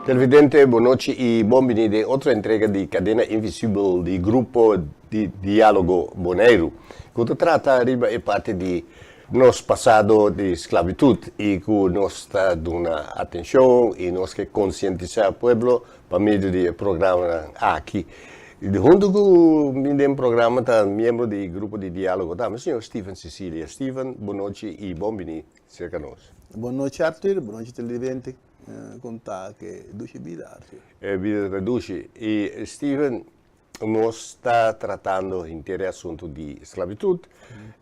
Televidente, bon nochi i bon bini den otro entrega di Kadena Invisibel di Grupo di Diálogo Boneiru, ku ta trata riba e parti di nos pasado di sklabitut i ku nos ta duna atenshon i nos ke konsientisá pueblo pa medio di e programanan aki. Huntu ku mi den programa ta miembro di Grupo di Diálogo tambe señor Steven Cecilia. Steven, bon nochi i bon bini serka nos. Bon nochi Arthur, bon nochi televidente. Kon ta ke dushi bida Arthur? E bida ta dushi. I Steven, nos ta tratando henter e asuntu di sklabitut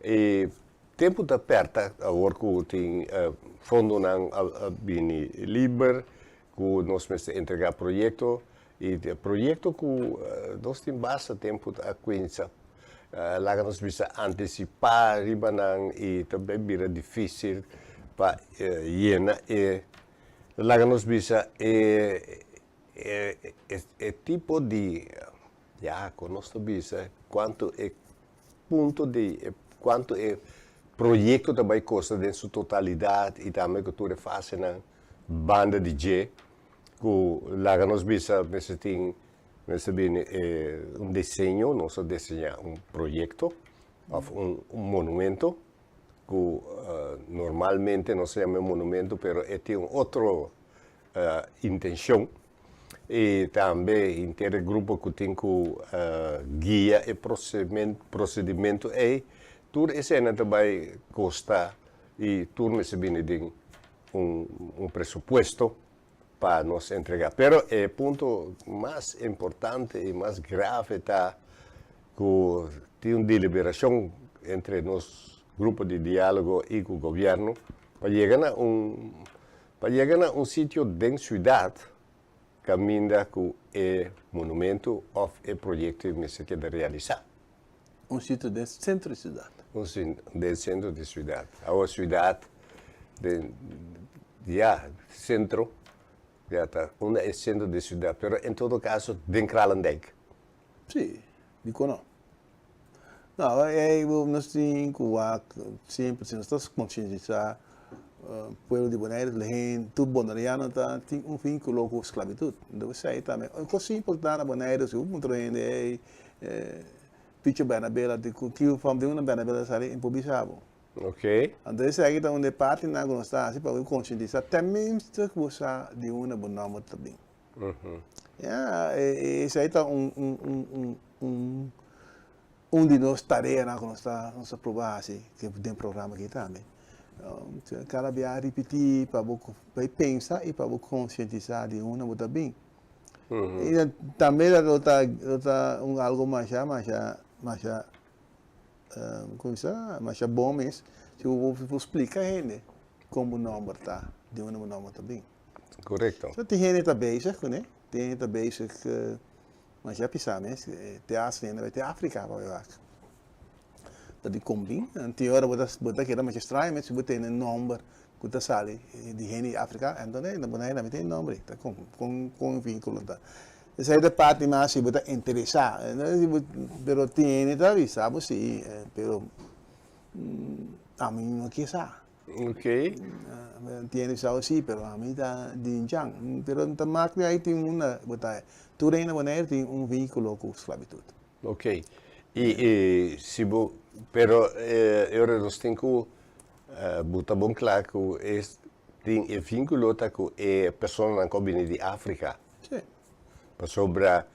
i tempu ta pèrta awor ku tin fondonan a bini liber ku nos mester entregá proyekto i proyekto ku nos tin basta tempu ta kuinsa laga nos bisa antisipá riba nan i ta bai bira difísil pa yena e laga nos bisa e e tipo di ya kon nos ta bisa kuantu e punto di kuantu e proyekto ta bai kosta den su totalidat i tambe ku tur e fasenan banda di dje ku laga nos bisa mester tin mester bini e un diseño nos a diseñá un proyekto òf un monumento ku normalmente nos ta yama e monumento pero e tin un otro intencion y tambe henter e grupo cu tin cu guia e procedimento ey, tur esena ta bay costa y tur mester bini den un presupuesto pa nos entrega. Pero e punto mas importante y mas grave ta cu tin un deliberacion entre nos grupo di dialogo y cu gobierno pa yega na un Pa yega na un sitio den siudat kaminda ku e monumento òf e proyekto mester keda realisá. Un sitio den sentro di siudat. Un sitio den sentro di siudat. Awor siudat den, ya, sentro, ya ta unda e sentro di siudat, pero en todo kaso den Kralendijk. Sí, dikon no? No, e nos tin ku wak semper si nos ta konsientisá pueblo di Boneiru, la hende, tur boneriano ta tin un vínkulo ku sklabitut. Enton esei tambe un kos importante na Boneiru si bo puntra hende ey Picho Bernabela di ku ki fam di unda Bernabela sali e por bisa bo. Anto esaki ta un di e partinan ku nos ta hasi pa konsientisá tenminste ku bo sa di unda bo nòmber ta bin. Ya, esei ta un un un un un un di nos tareanan ku nos ta nos ta proba hasi den programa aki tambe. Kada bia ripití pa bo bai pensa i pa bo konsientisá di unda bo ta bin. I tambe lo ta lo ta un algu masha masha masha kon sa masha bon mes si bo por splika hende kon bo nòmber ta, di unda bo nòmber ta bin. Korekto. So tin hende ta bezig kuné, tin hende ta bezig masha pisa mes, te hasta hende bai te Afrika pa bai wak. Ta di kombin, tin ora bo ta bo ta keda masha straño mes si bo tene nomber ku ta sali di hende di Afrika, anto ne na Bonaire tambe tin nomber ei, ta kon kon kon vinkulo ta. Esei ta parti mas si bo ta interesá, pero tin hende ta bisa bo si, pero ami no ke sa. Ok. Tiene sao si, pero ami ta di Djan. Pero ta mak di ai tin unda bo ta. Tur hende na Bonaire tin un vínculo ku sklabitut. Ok. I i si bo, pero e ora nos tin ku buta bon kla ku e tin e vínculo ta ku e personanan ku a bini di Afrika. Si. Pasobra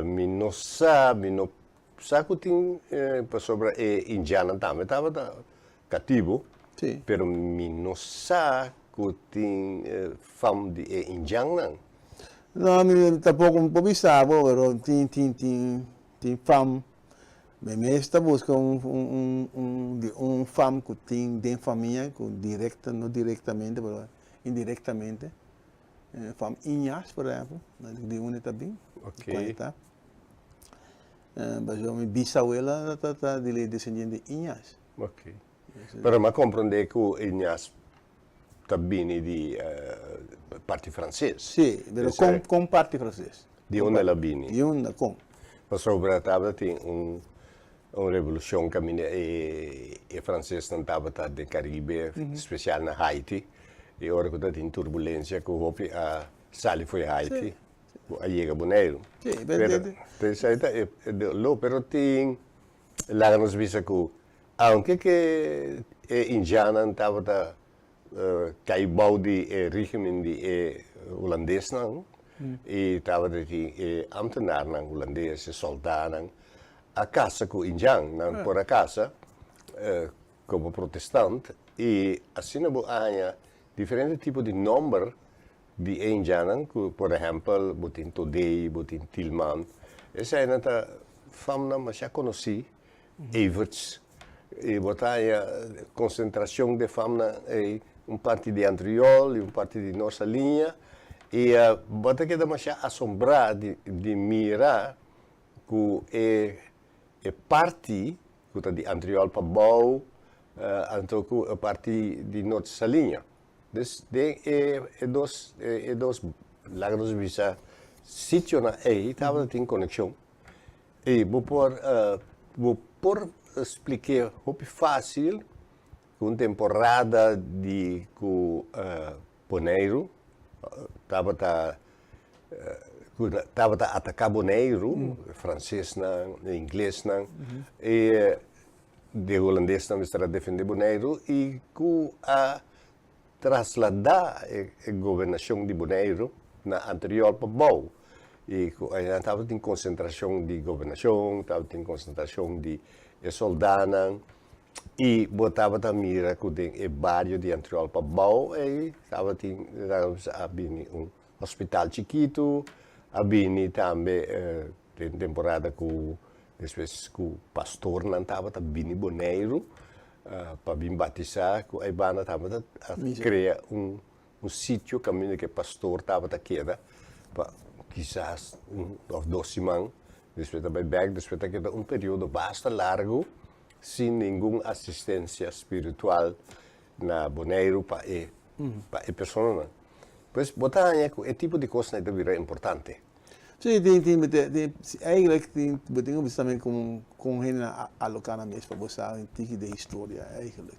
mi no sa, mi no sa ku tin pasobra e indjannan tambe tabata Katibu, Sí. pero mi no sa ku tin fam di e indjannan. No, mi tampoko mi por bisa bo, pero tin tin tin tin fam. Mi mes ta buska un un un di un fam ku tin den famia ku direkta, no direktamente pero indirektamente, fam Iñas por ehempel, di unda ta bin, Ok. ku ta. Pasobra mi bisawela ta ta di desendiente Iñas. Ok. Pero mi a comprende cu Ignace ta bini di parti frances. Si, pero con, con parti frances? Di unda el a bini? Di unda, con? Pasobra tabata tin un, un revolucion caminda e, e francesnan tabata den Caribe, special na Haiti, y ora cu ta tin turbulencia cu hopi a. sali for di Haiti, ku a yega Boneiru. Sí, pero esei ta e doló, pero tin laga nos bisa ku aunke ke e indjannan tabata kai bou di e regimen di e hulandesnan i tabata tin e ambtenarnan hulandes, e sòldánan a kasa ku indjan, nan por a kasa komo protestant i asina bo a haña diferente tipo di nòmber di e indjannan ku por ehèmpel bo tin Todé, bo tin Tilman, eseinan ta famnan masha konosí, Everts, i bo ta haña konsentrashon di e famnan ei, un parti di Antriol i un parti di Nos Saliña, i bo ta keda masha asombrá di mira ku e e parti ku ta di Antriol pa bou anto ku e parti di Nort Saliña. Dus den e e dos e dos laga nos bisa sitionan ei tabata tin konekshon i bo por bo por splik'é hopi fásil ku un temporada di ku Boneiru tabata ku tabata ataká Boneiru, fransesnan, e inglesnan, e de hulandesnan mester a defendé Boneiru i ku a trasladá e gobernashon di Boneiru na Antriol pa bou i ku einan tabatin konsentrashon di gobernashon, tabatin konsentrashon di e sòldánan. I bo tabata mira ku den e bario di Antriol pa bou ei tabatin a bini un hospital chikitu, a bini tambe den temporada ku despues ku pastornan tabata bini Boneiru pa bin batisá ku ei banda tabata a krea un sitio kaminda ku e pastor tabata keda pa kisas un òf dos siman despues ta bai bèk despues ta keda un periodo basta largu sin ningun asistencia spiritual na Boneiru pa e pa e personanan. Pues bo ta haña ku e tipo di kosnan ei ta bira importante. Sí, tin, tin, tin, eigenlijk tin, bo tin ku bisa tambe kon, kon hendenan a aloká nan mes pa bo sa un tiki den historia eigenlijk.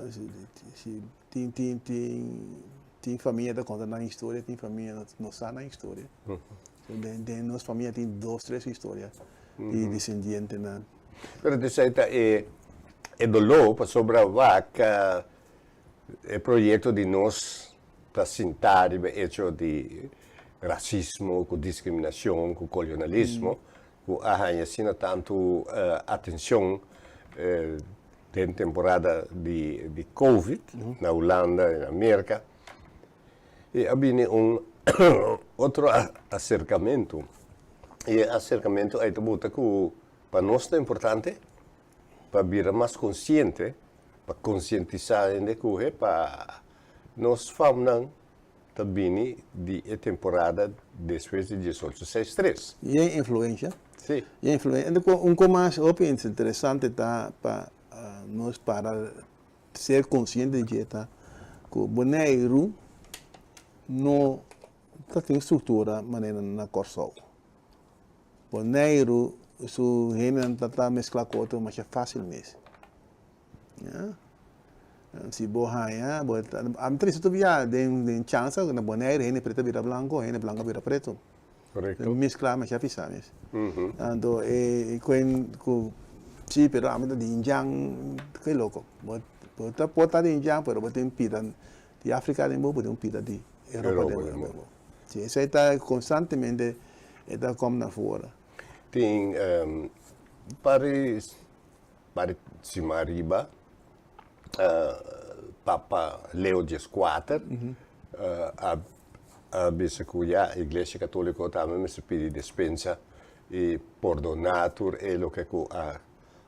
Si, si, tin, tin, tin, tin famia ta konta nan historia, tin famia no sa nan historia. Den, den nos famia tin dos, tres historia di desendientenan. Pero esei ta e e doló pasobra wak e proyekto di nos ta sintá riba e echo di rasismo ku diskriminashon ku kolonalismo ku a haña asina tantu atenshon den temporada di di covid na Hulanda i na Merka i a bini un otro aserkamentu i e aserkamentu ei ta buta ku Pa nos ta importante pa bira mas konsiente, pa konsientisá hende ku he pa nos famnan ta bini di e temporada despues di diesocho seis tres. I e influensha. Sí. E influensha. Un kos mas hopi interesante ta pa nos para ser konsiente di dje ta ku Boneiru no ta tin struktura manera na Kòrsou. Boneiru su hendenan ta ta meskla ku otro masha fásil mes. Ya. Si bo haña, bo ta, ami ta bisa tur bia den den chansa na Boneiru hende pretu a bira blanko, hende blanko a bira pretu. Korekto. Meskla masha pisá mes. Anto e kuen ku si pero ami ta di indjan, ke loko. Bo bo ta por ta di indjan pero bo tin pida di Afrika den bo, bo tin un pida di Europa den bo. Si esei ta konstantemente e ta kom na fora. Tin pari pari siman ariba Papa Leo dieskuater a a bisa ku ya Iglesia Katoliko tambe mester pidi despensa i pordoná tur e loke ku a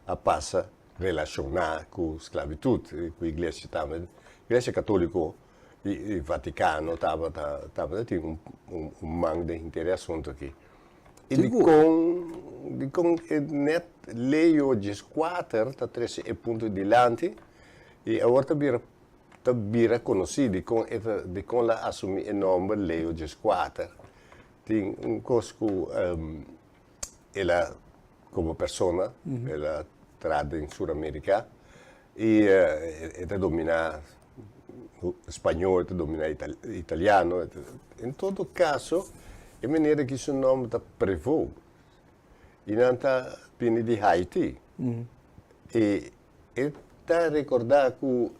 a pasa relashoná ku sklabitut ku iglesia tambe Iglesia Katoliko i Vatikano tabata tabata tin un un man den henter e asuntu aki. I dikon dikon e net Leo dieskuater ta trese e punto dilanti i awor ta bira ta bira konosí dikon e ta dikon el a asumí e nòmber Leo dieskuater. Tin un kos ku el a komo persona el a traha den Sur Amerika i e ta dominá. spañol, ta dominá italiano. En todo kaso, e manera ki su nòmber ta Prevost i nan ta bini di Haiti. I e ta rekordá ku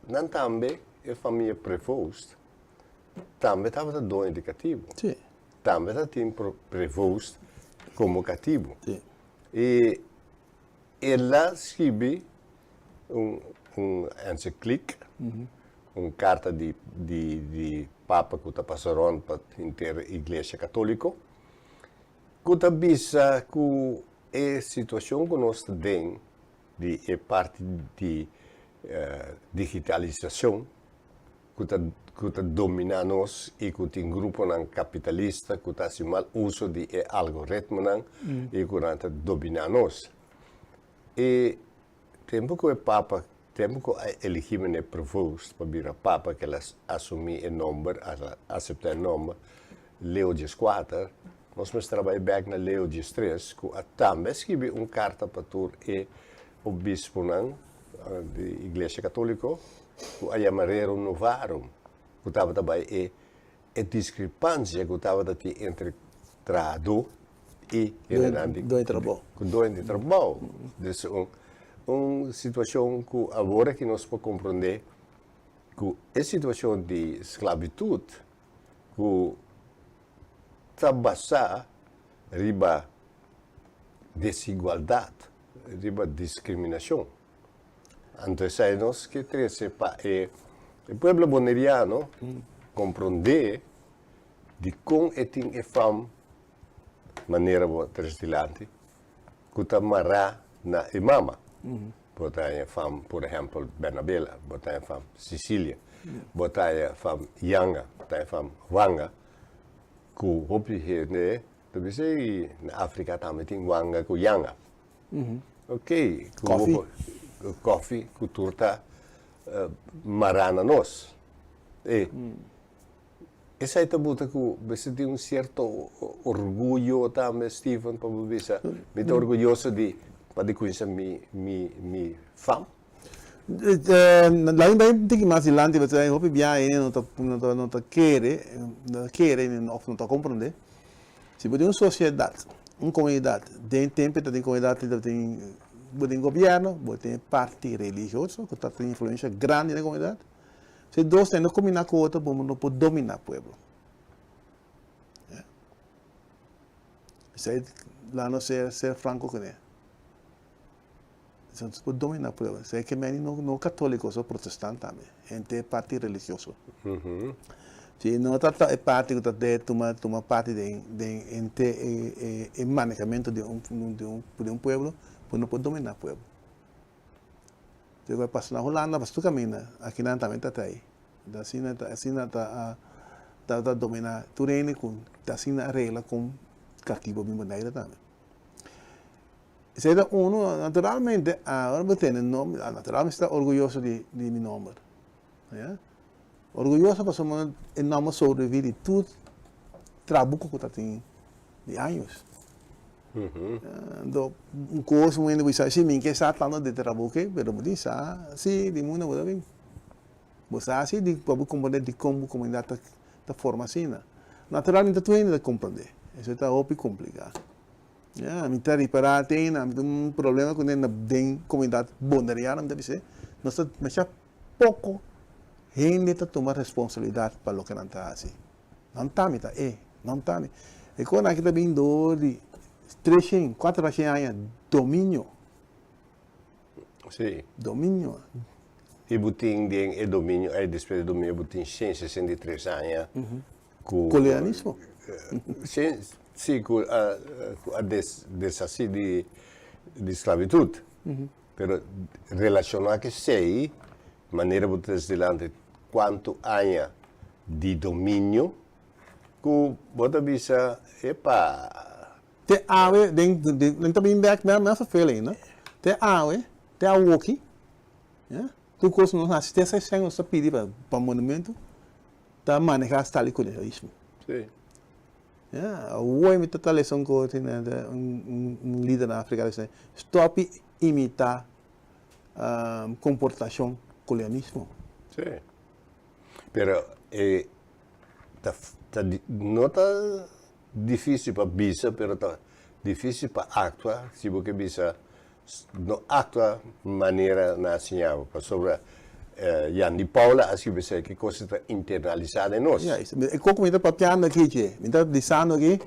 nan tambe, e famia Prevost, tambe tabata doño di katibu. Tambe ta tin Prevost komo katibu. I el a skibi un ensiklik, un karta di di Papa ku ta pasa rònt pa henter Iglesia Katóliko, ku ta bisa ku e situashon ku nos ta den di e parti di digitalisashon ku ta ku ta dominá nos i ku tin gruponan kapitalista ku ta hasi mal uso di e algoritmonan i ku nan ta dominá nos. E tempu ku e papa, tempu ku a eligí Meneer Prevost pa bira papa ku el a asumí e nomber, a aseptá e nomber, Leo dieskuater, nos mester a bai bèk na Leo diestres ku a tambe a skibi un karta pa tur e obisponan di Iglesia Katóliko ku a yama Rerum Novarum, ku tabata bai e e diskrepansia ku tabata tin entre trahadó i hendenan di Doño di trabou. Ku doño di trabou. Dus un un situashon ku awor aki nos por komprondé ku e situashon di sklabitut ku ta basá riba desigualdat, riba diskriminashon. Anto esei nos ke trese pa e pueblo boneriano komprondé dikon e tin e fam manera bo a trese dilanti ku ta mará na e mama. Bo ta haña fam por ehèmpel Bernabela, bo ta haña fam Sicilia, bo ta haña fam Yanga, bo ta haña fam Wanga ku hopi hende ta bisa ei na Afrika tambe tin Wanga ku Yanga. Ok, ku Koffie. bo koffie ku tur ta mará na nos. E esei ta buta ku mester tin un sierto orguyo tambe Steven pa bo bisa mi ta orguyoso di pa di kuminsá mi mi mi fam. Laat mi bai un tiki mas dilanti pasobra hopi biaha hende no ta no ta no ta kere no ta kere òf no ta komprondé. Si bo tin un sosiedat, un komunidat, den tempu ta tin komunidat ta tin, bo tin gobièrnu, bo tin parti religioso ku ta tin influensha grandi den e komunidat. Si e dos ta no kombiná ku otro bo no por dominá pueblo. Esei laat nos ser ser franko kuné. No por dominá pueblo. Esei ke meni no katóliko so, protestant tambe, henter parti religioso. Si no ta e parti ku ta tuma tuma parti den den henter e e manehamentu di un di un di un pueblo, bo no por dominá pueblo. Te ku a pasa na Hulanda pasobra tur kaminda akinan tambe ta trae. Asina ta asina ta ta ta dominá tur hende ku ta asina a regla kon katibu bin Bonaire tambe. Esei ta unu, naturalmente ora bo tene nomber, naturalmente mi ta orguyoso di di mi nomber, ya. Orguyoso pasobra e nomber sobrevivi di tur trabuco ku ta tin di años. Anto un kos un hende por bisa, si mi ke sa tanto di trabuke, pero bo tin sa si di munda bo ta bin. Bo sa si di pa bo komprende dikon bo komunidat ta ta forma asina. Naturalmente tur hende ta komprende, esei ta hopi kompliká. Ya, mi ta ripará te na mi tin un problema ku den den komunidat boneriano mi ta bis'é, nos ta masha poko hende ta tuma responsabilidat pa loke nan ta hasi. Nan ta mi ta e, nan ta mi. E kosnan aki ta bin dor di treshen, kuatrashen aña dominio. Sí. Dominio. I bo tin den e dominio ei, despues di dominio bo tin 163 aña ku. Kolonialismo. Sí, sí, ku a ku a deshasí di di sklabitut. Pero relashoná ku esei, manera bo ta trese dilanti kuantu aña di dominio ku bo ta bisa, epa. Te awe den den ta bin bek mea verveling ainda. Te awe, te awoki, ya, tur kos nos hasi te esei nos ta pidi pa pa monumento ta maneha stali kolonialismo. Sí. Ya, awor mi ta ta lesa un kos asina un un lider na Afrika ta bisa stòp di imitá komportashon kolonialismo. Sí. Pero e ta ta no ta difícil pa bisa, pero ta difícil pa actua, si bo ke bisa no actua manera nan a siña bo, pasobra Jan di Paula a skirbi esei, ki kos ta internalisá den nos. Ja, e koko mi ta papiando aki, che, mi ta bisando aki,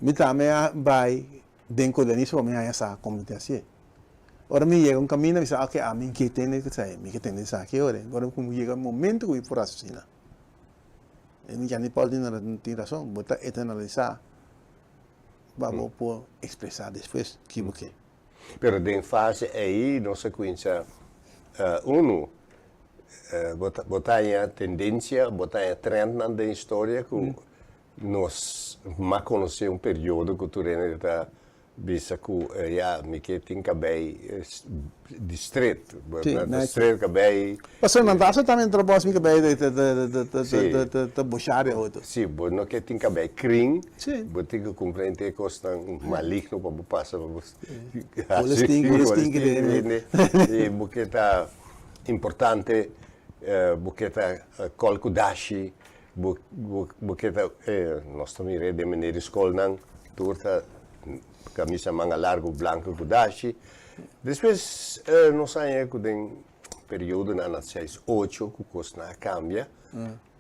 mi tambe a bai den koloniso pa mi haña sa kon mi ta hasié. Ora mi yega un kaminda mi sa oke ami ke tende esei, mi ke tende esaki ora. Ora ku mi yega momento ku mi por hasi asina. E mi Jan Paul tin rason, bo ta eternalisá pa bo por ekspresá despues ki bo ke. Pero den fase ei nos a kuminsá unu, bo ta haña tendensia, bo ta haña trendnan den historia ku Nos ma konosé un periodo ku tur hende ta bisa ku ya mi ke tin kabei di stret, stret kabei. Pasobra nan ta aseptá mi entra bos mi kabei ta boshá den outo. Si, bo no ke tin kabei krin, bo tin ku kumpra henter e kosnan maligno pa bo pasa pa bo hasi. Bo stinki den. I bo ke ta importante, bo ke ta kòl ku dashi. Bo bo ke ta e nos ta mira e den meneer di skolnan tur ta kamisa manga largu blanku ku dashi. Despues nos haña ku den periodonan na seis ocho ku kosnan a kambia.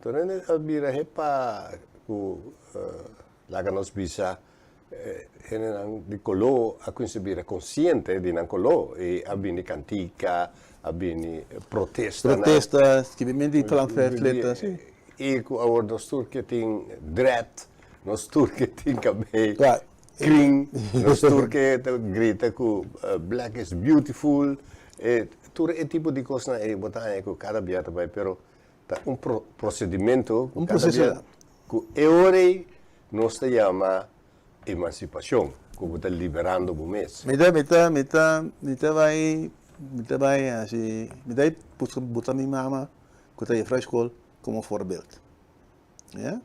Tur hende a bira hepa ku laga nos bisa Hendenan di koló a kuminsá bira konsiente di nan koló i a bini kantika, a bini protestanan. Protesta, skibimento di pamfleta, si. I ku awor nos tur ke tin dread, nos tur ke tin kabei krin, nos tur ke ta grita ku black is beautiful, e tur e tipo di kosnan ei bo ta haña ku kada bia ta bai, pero ta un prosedimento ku kada bia ku e ora ei Nos ta yama emansipashon, ku bo ta liberando bo mes. Mi ta, mi ta, mi ta, mi ta bai, mi ta bai hasi, mi ta buska buta mi mama ku ta yefrou skol komo voorbeeld. Ya.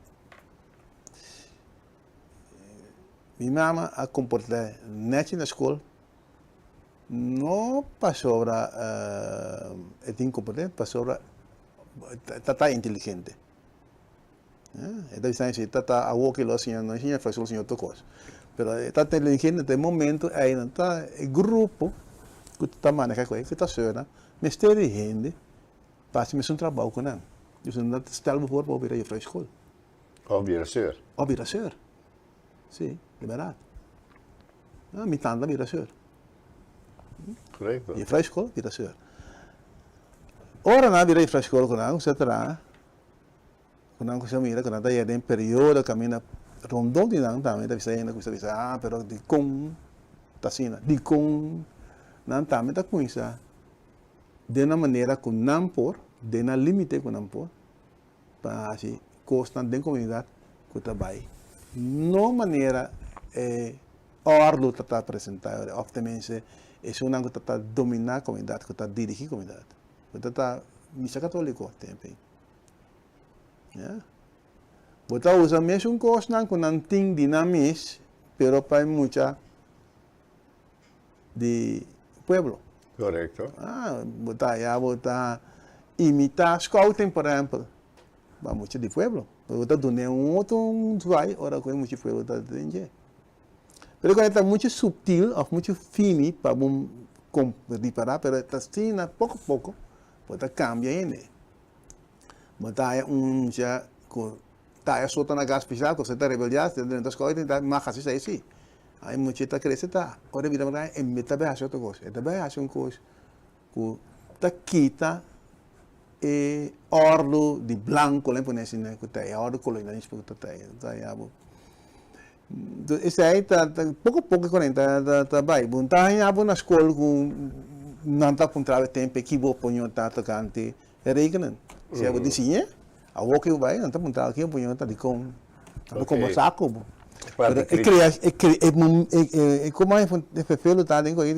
Mi mama a komportá nèchi na skol, no pasobra e tin komportá, pasobra e ta ta inteligente. E ta bisa si tata awor ki lo siña no siña fácil lo siña otro cos. Pero e ta inteligente te momento ei nan ta e grupo cu ta maneha cu e cu ta sera mester di hende pa haci mesun trabao cu nan. Dus nan ta stel bo for pa bo bira juffrouw school. Of bira seur. Of bira seur. Si, di berdad. Mi tanta bira seur. Correcto. Juffrouw school bira seur. Ora nan a bira juffrouw school cu nan, cu sa traha. Ku nan kuminsá mira ku nan ta yega den periodo kaminda rondó di nan tambe ta bisa hende kuminsá bisa, ah pero dikon ta asina? Dikon nan tambe ta kuminsá den nan manera ku nan por, den nan límite ku nan por, pa hasi kosnan den komunidat ku ta bai no manera e òrdu ta ta presentá òf tenminste esunnan ku ta ta dominá komunidat, ku ta dirigí komunidat, ku ta ta misa katóliko tempu. Ya. Bo ta usa mesun kosnan ku nan tin di nan mes, pero pa e mucha di pueblo. Korekto. Ah, bo ta ya bo ta imitá scouting por ehèmpel, pa mucha di pueblo. Bo ta dun'é un otro zwaai ora ku e mucha di pueblo ta den dje. Pero e ta muchu subtil òf muchu fini pa bo ripará, pero ta asina poko poko bo ta kambia hende. Bo ta haya un mucha ku ta haya sota na gas pisá ku ta rebeldiá, ta drenta skol i ta mag hasi esei si. E mucha ta krese ta ora e bira mas grandi e ta bai hasi otro kos, e ta bai hasi un kos ku ta kita e òrdu di blanku laña pone asina ku ta e òrdu kolonialismo ku ta ta haya bo. Esei ta poko poko ku nan ta bai. Bo no ta haña bo na skol ku nan ta puntra bo tempu ki bo opinion ta tokante rekenen. Si abo di siña, awor ke bo bai nan ta puntra bo ki opinion ta dikon. Nan ta kombersá ku bo. Pero e krea e komo e fefelu ta den koe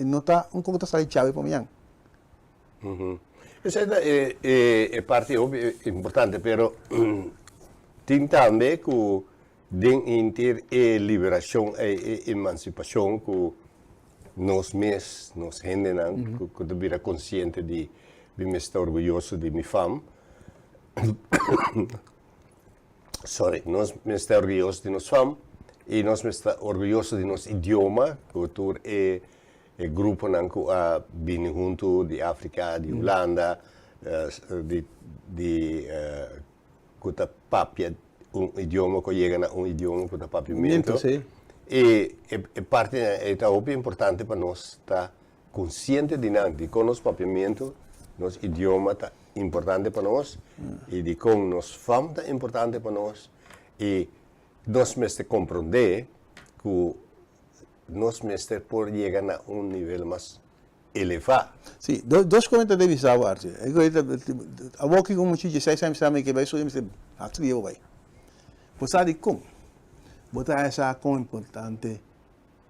no ta un kos ku ta sali chawe pa mañan. Esei ta e parti hopi importante pero tin tambe ku Den inter e liberashon ei, e emansipashon ku nos mes, nos hendenan ku ta bira konsiente di Mi mester ta orguyoso di mi fam. Sorry, nos mester ta orguyoso di nos fam i nos mester ta orguyoso di nos idioma, ku tur e e gruponan ku a bini huntu di Afrika, di Hulanda, di di ku ta papia un idioma ku a yega na un idioma ku ta papiamentu. I e partinan ei ta hopi importante pa nos ta konsiente di nan, dikon nos papiamentu, nos idioma ta importante pa nos i dikon nos fam ta importante pa nos i nos mester komprondé ku nos mester por yega na un nivel mas elevá. Sí, dos koe ta debe sa Archie. E koe ta, awor ki un muchacho dieseis aña bisa mi ke bai estudia, mi bisa, hartstikke bien bo bai. Bo sa dikon? Bo ta haña sa kon importante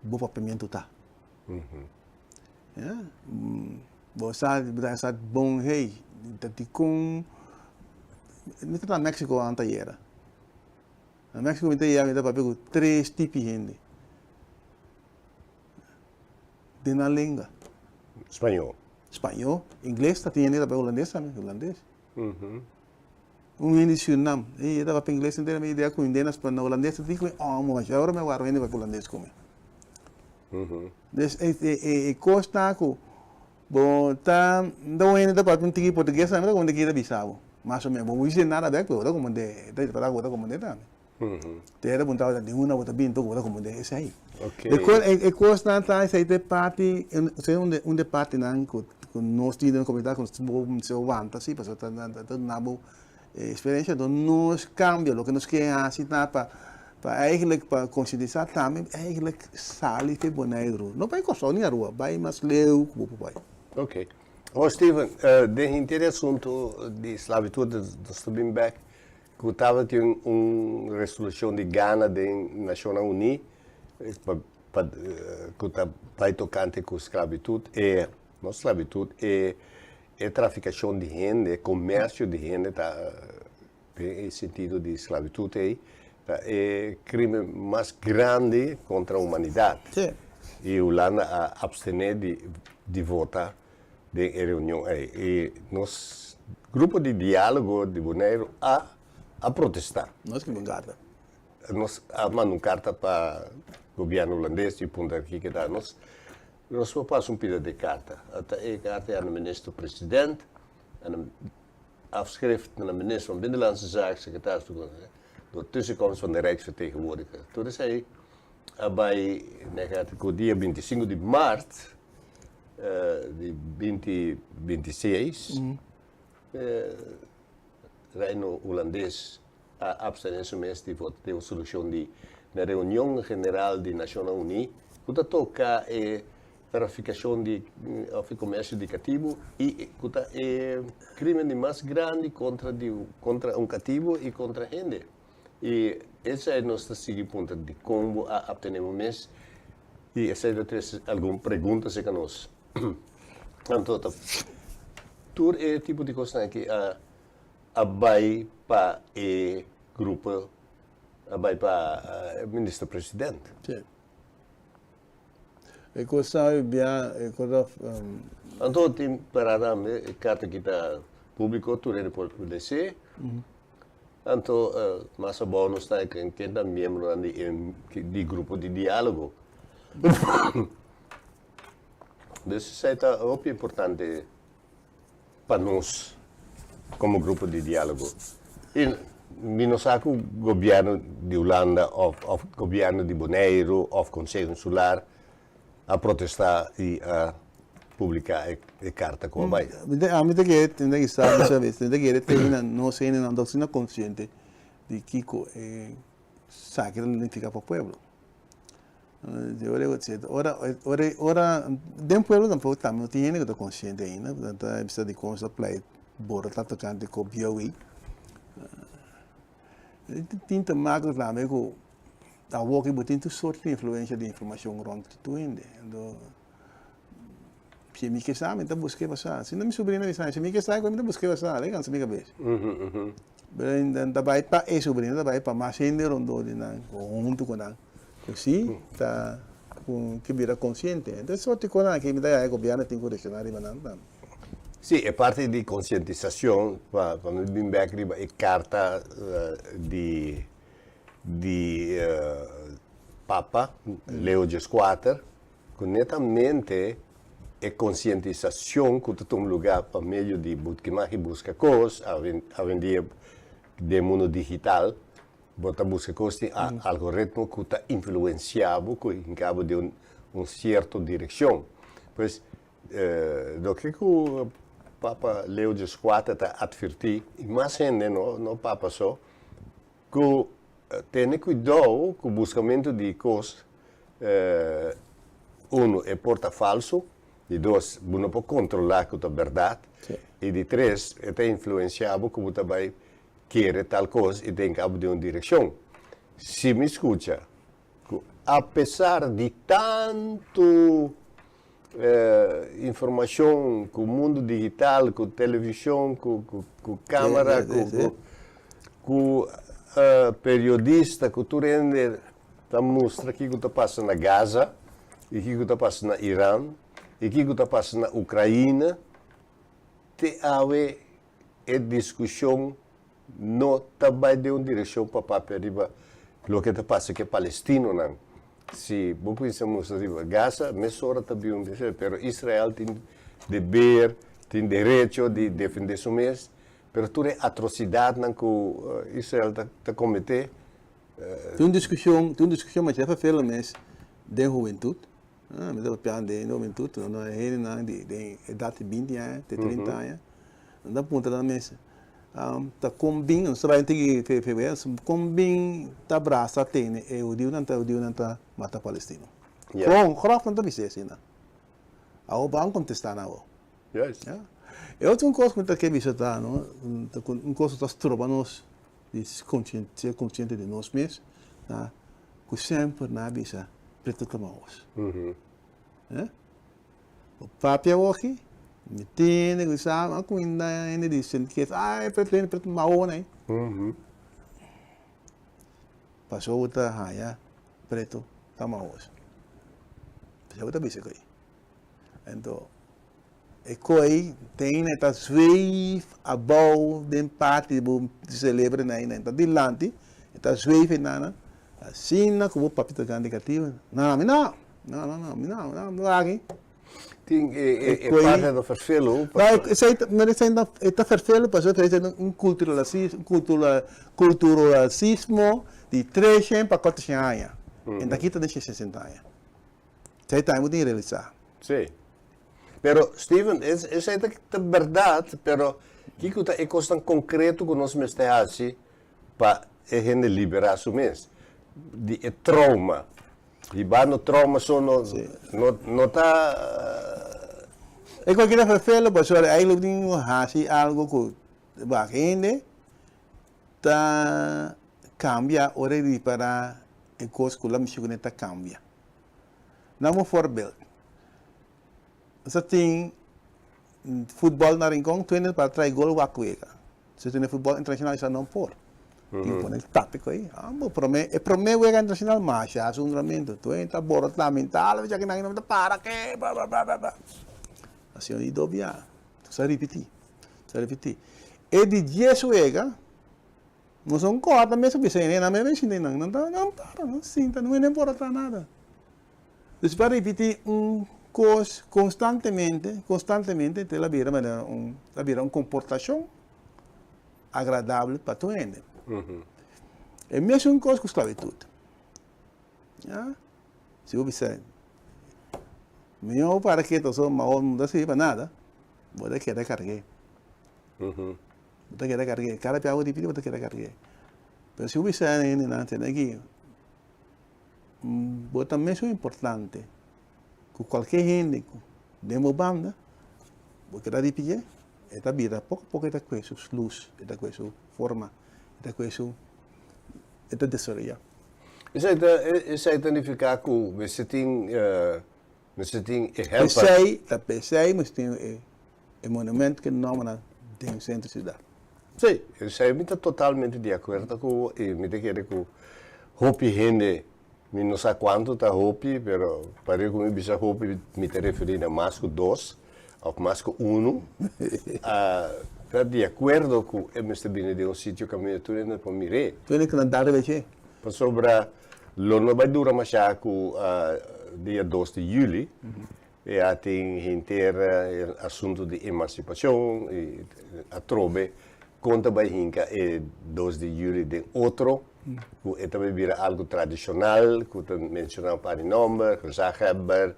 bo papiamentu ta. Ya, bo sa, bo ta haña sa bon, hey, ta dikon, mi ta na Mexico antayera. Na Mexico mi ta yega mi ta papia ku tres tipi hende den nan lenga. Spañó. Spañó, ingles, ta tin hende ta papia hulandes tambe, hulandes. Un hende di Surinam, e ta papia ingles entero, mi idea ku hende na hulandes ta tin ku amo masha, ora mi a wak hende papia hulandes ku mi. Dus e kos ta ku Bo ta da un hende ta papia un tiki portugues tambe ta como ta bisa bo mas o menos bo no bisa nada bek pero bo ta comprende ta para bo ta comprende tambe te ta puntra bo di unda bo ta bin bo ta comprende esey e cosnan ta esey ta e parti esey un di e partinan cu nos tin den comunidad cu bo mester wanta si pasobra ta duna bo experiencia enton nos cambio loke nos ke haci ta pa pa eigenlijk pa concientisa tambe eigenlijk sali fe Boneiru no bai Kòrsou ni Aruba bai mas leu ku bo por bai. Ok. Awor Steven, den henter e asuntu di slavitut nos ta bin bek ku tabatin un resolushon di Ghana den Nashonnan Uní pa pa ku ta bai tokante ku sklabitut e no sklabitut e e trafikashon di hende, komersio di hende ta den e sentido di sklabitut ei, ta e krimen mas grandi kontra humanidat. I Hulanda a apstené di di vota den e reunion ei. I nos grupo di diálogo di Boneiru a a protestá. Nos skirbi un karta. Nos a manda un karta pa gobièrnu hulandes i puntra kiko ta. Nos nos por pasa un pida di karta. Ata e karta ya na minister president, na afschrift na minister van Binnenlandse Zaken, secretaris van door tussenkomst van de Rijksvertegenwoordiger. Tur esei a bai ku dia 25 di maart di 2026 Reino Hulandes a abstené su mes di vota den un solushon di na reunion general di Nashonnan Uní ku ta toka e trafikashon di òf e komersio di katibu i ku ta e krimen di mas grandi kontra di kontra un katibu i kontra hende. I esei nos ta sigui puntra dikon bo a abtené bo mes i esei ta trese algun pregunta serka nos. Anto ta tur e tipo di kosnan aki a a bai pa e grupo, a bai pa e minister president. Sí. E kos sa bia e kos ta. Anto tin pará tambe e karta ki ta públiko tur hende por les'é. Anto mas abou nos ta ken ta miembronan di e di grupo di diálogo. Dus esei ta hopi importante pa nos komo grupo di diálogo. I mi no sa ku gobièrnu di Hulanda òf òf gobièrnu di Boneiru òf Konseho Insular a protestá i a publiká e karta ku a bai. Ami ta kere, mi ta kisa bisa bes, mi ta kere te hende nos hendenan ta asina konsiente di kiko e esaki ta nifiká pa pueblo. Ora, ora, ora, den pueblo tampoco tambe no tin hende cu ta consciente ainda, nan ta bisa di con sa play boro ta tocante cu bieuw. Tin te maken tambe cu awor bo tin tur soort di influencia di informacion rond tur hende. Anto, si mi ke sa, mi ta busca pa sa. Si no mi sobrino bisa, si mi ke sa, mi ta busca pa sa, lei cansa mi cabes. Pero ta bai pa e sobrino, ta bai pa mas hende rondó di nan, huntu cu nan. Cu si ta cu ke bira consciente. Entonces sorti cosnan aki mi ta haya gobierno tin cu reacciona riba nan tambe. Sí, e parti di konsientisashon, pa pa mi bin bèk riba e karta di di Papa Leo Dieskuater, ku netamente e konsientisashon ku ta tuma lugá pa medio di Butkimag i Buska Kos, awendia den mundu digital, bo ta buska kos tin algoritmo ku ta influensiá bo, ku hinka bo den un sierto direkshon. Pues, Loke ku Papa Leo Dieskuater ta atvertí, i mas hende, no Papa so, ku tene kuidou ku buskamentu di kos, unu, e por ta falsu, di dos, bo no por kontrolá ku ta bèrdat, i di tres, e ta influensiá bo ku bo ta bai kere tal kos i ta hinka bo den un direkshon. Si mi skucha ku apesar di tantu informashon ku mundu digital, ku televishon, ku kamera, ku periodista, ku tur hende ta mustra kiko ta pasa na Gaza i kiko ta pasa na Iran i kiko ta pasa na Ukraina, te awe e diskushon no ta bai den un direkshon pa papia riba loke ta pasa ku e palestinonan. Si bo kuminsá mustra riba Gaza, mesora ta bin un deseo, pero Israel tin deber, tin derecho di defendé su mes, pero tur e atrosidatnan ku Israel ta kometé. Tin un diskushon, tin un diskushon masha ferfelo mes den hubentut, mi ta papia den hubentut, no hendenan di den edat di binti aña te trinta aña, nan ta puntra nan mes, Ta kon bin, nos ta bai antigui febrero, kon bin ta brasa tene e hudiunan ta hudiunan ta mata palestino? Kon, grof nan ta bis'é asina. Awor ban kontestá nan awor. Ya. E otro un kos ku mi ta ke bisa ta, no, un kos ku ta stroba nos di ser konsiente di nos mes ta ku semper nan a bisa pretu ta maos. Bo papia awoki, mi tende ku sa a kuminda hende di Sint Kitts, ai pretu hende pretu maona ei. Pasobra bo ta haña pretu ta maos. Esei bo ta bisa ku ei. Anto e koi tene ta zweef abou den parti di bo selebre na ei, ta dilanti, e ta zweef einan, asina ku bo papia ta gana negativo, na mi no. No, no, no, mi no, no, no aki. Tin e e parte ta ferfelu. No, esei ta, no esei ta, e ta ferfelu pasobra esei ta un culturalasis, cultura, culturalacismo di treshen pa kuatershen aña. En ta kita den sheshenta aña. Esei tambe bo tin realisa. Sí. Pero Steven, esei ta ta berdad, pero kiko ta e kosnan konkreto ku nos mester hasi pa e hende liberá su mes di e trauma? Hibando trauma so no no no ta. E cualkier ta ferfelo pasobra eigenlijk tin cu haci algo cu wak hende ta cambia ora e ripara e cos cu la mishi cune ta cambia. Nan un voorbeeld, nos a tin futbol na Rincon, tur hende pa trae gol wak wega. Si tene futbol internacional esaki no por. Tin pone tópico ahí. Amo prome, e prome wega internacional masha asundramentu. Tur hende ta borota mental, esaki nan no ta para ke, bla bla bla bla. Asina di dobia. Sa ripiti, sa ripiti. E di dies wega, nos no corda mes bisa hende, nan mes sinta nan, nan ta nan para, nan sinta, no hende borota nada. Dus pa ripiti un kos konstantemente, konstantemente te la bira manera un, ta bira un komportashon agradabel pa tur hende. E mesun kos ku sklabitut. Ya, si bo bisa mihó para keto so maor no ta sirbi pa nada, bo ta keda karg'é. Bo ta keda karg'é. Kada bia bo ripiti bo ta keda karg'é. Pero si bo bisa hendenan tene aki. Bo ta mesun importante ku kualke hende ku den bo banda, bo keda ripitié, e ta bira poko poko e ta kue su lus, e ta kue su forma, e ta kue su, e ta desaroyá. Esei ta, esei ta nifiká ku mester tin, mester tin e helper. P'esei, ta p'esei mester tin e e monumento ku e nòmbernan den sentro siudat. Sí, esei mi ta totalmente di akuerdo ku bo i mi ta kere ku hopi hende, mi no sa kuantu ta hopi, pero pare ku mi bisa hopi mi ta referí na mas ku dos. òf mas ku unu, a ta di akuerdo ku e mester bini den un sitio kaminda tur hende por mir'é. Tur hende ku nan ta riba dje. Pasobra lo no bai dura mashá ku dia 2 di yüli e a tin henter e asuntu di emansipashon i atrobe kon ta bai hinka e 2 di yüli den otro ku e ta bai bira algu tradishonal ku ta menshoná un par di nòmber, gezaghebber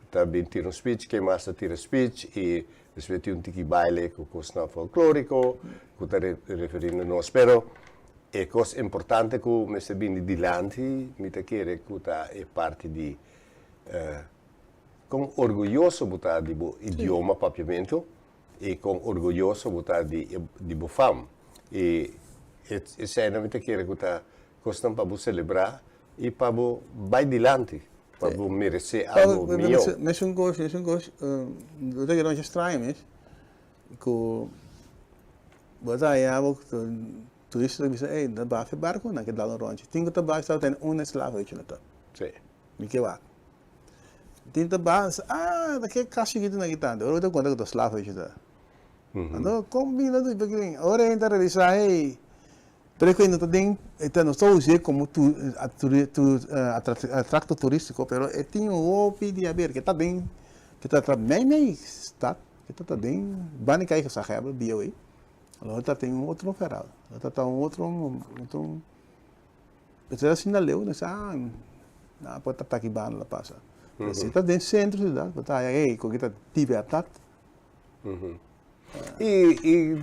ta bin tira un speech, ken mas ta tira speech i despues tin un tiki baile ku kosnan folklóriko ku ta referí na nos. Pero e kos importante ku mester bini dilanti mi ta kere ku ta e parti di kon orguyoso bo ta di bo idioma papiamentu i kon orguyoso bo ta di bo fam. I eseinan mi ta kere ku ta kosnan pa bo selebrá i pa bo bai dilanti, pa bo meresé algo mihó. Mesun kos, mesun kos, bo ta kere masha straño mes, ku bo ta haña bo turista ta bisa, ey, nan baha e barko, nan ke dal un ròntje. Tin ku ta baha tabata tene un eslavo hecho na tòp. Sí. Mi ke wak. Tin ta baha, ah, ta ke kas chikitu nan ki tantu. Ora bo ta konta ku ta eslavo hecho ta. Anto, kon bini nan tur? Ora hende ta realisá, hey, Pero e ku no ta den, e ta nos ta us'é komo atracto turístiko, pero e tin hopi di haber, ke ta den, ke ta ta mei mei stat, ke ta ta den banda di kai Gezaghebber, BOA, lo ta tin un otro verhaal, lo ta ta un otro, otro, esei asina leu, nos a nan por ta taki banda lo pasa. Pero si ta den sentro siudat, bo ta haya, ey, koke ta libertat. I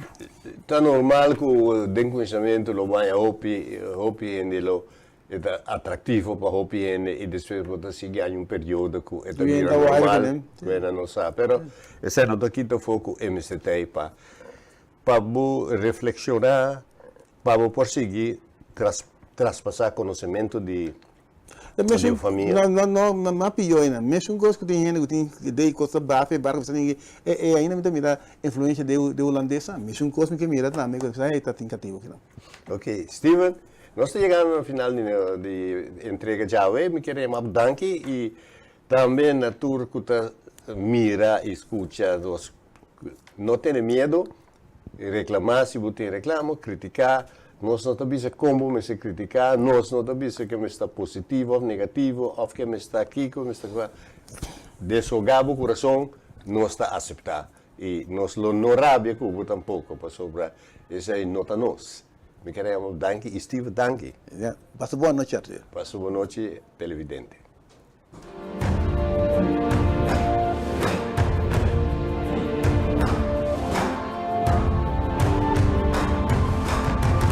ta normal ku den kuminsamentu lo baña hopi, hopi hende lo e ta atraktivo pa hopi hende i despues bo ta sigui haña un periodo ku e ta bira normal, ku hende no sa. Pero esei no ta kita afó ku e mester ta ei pa pa bo reflekshoná, pa bo por sigui traspasá konosementu di Mesun, no, no, no, no, no pió ainda. Mesun kos ku tin hende ku tin idea kos ta bafe barko bisa tin e e ainda mi ta mira influencia de de hulandesa. Mesun kos mi ke mira tambe ku bisa hey ta tin katibu kinan. Ok, Steven, nos ta yegando na final di di entrega djawe. Mi kere yama bo danki i tambe na tur ku ta mira i skucha nos. No tene miedo, Reclamá si bo tin reclamo, criticá. Nos no ta bisa con bo mester criticá, nos no ta bisa ke mester ta positivo of negativo of ke mester ta kiko, mester ta Deshogá bo curason, nos ta aceptá. I nos lo no rabia cu bo tampoco, pasobra esei no ta nos. Mi kere yama bo danki i Steve danki. Ya, pasa bon nochi Arthur. Pasa bon nochi televidente.